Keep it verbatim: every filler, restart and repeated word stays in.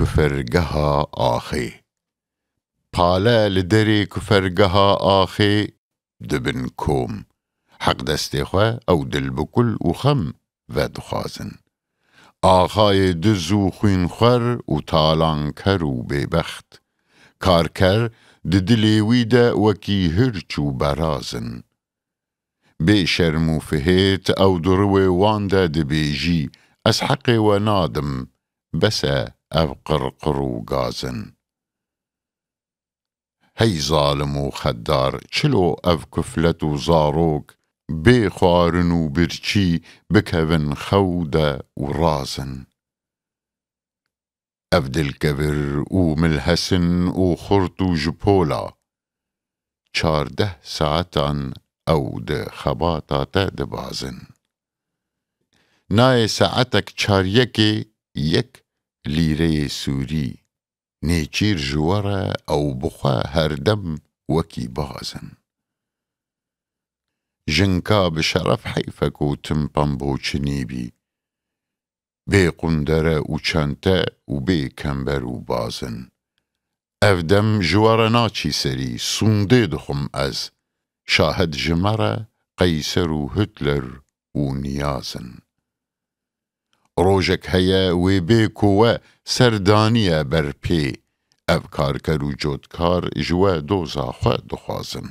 Kufergeha axê. Pale li derê kufergeha axê dibin kom. Heq destê xwe ew dil bi kul û xem vedixwazin. Axayê diz û xwînxwer û talanker û bêbext. Karker di dilê wî de wekî hirç û beraz in. Bê şerm û fihêt ew di riwê wan de dibêjî, ez heqê we nadim, bes e ev qirqir û gaz in. Hey zalim û xeddar, çilo ev kuflet û zarok, bê xwarin û birçî bikevin xew de û razin. Ev dilkevir û milhesin û xurt û ji pola, çardeh saetan ew di xebata te dibazin. Nayê saetek çar yekê yek lîreyê sûrî, nêçîr ji we re ew bi xwe her dem wekî baz in. Jinka bi şeref heyf e ku tim pemboçinî bî. Bê qundere û çente û bê kember û baz in. Ev dem ji we re naçî serî, sûndê dixwim ez. Şahid ji me re Qeyser û Hitler û Niyaz in. Rojek heye wê bê ku we ser daniye ber pê. Ev karker û cotkar ji we doza xwe dixwazin.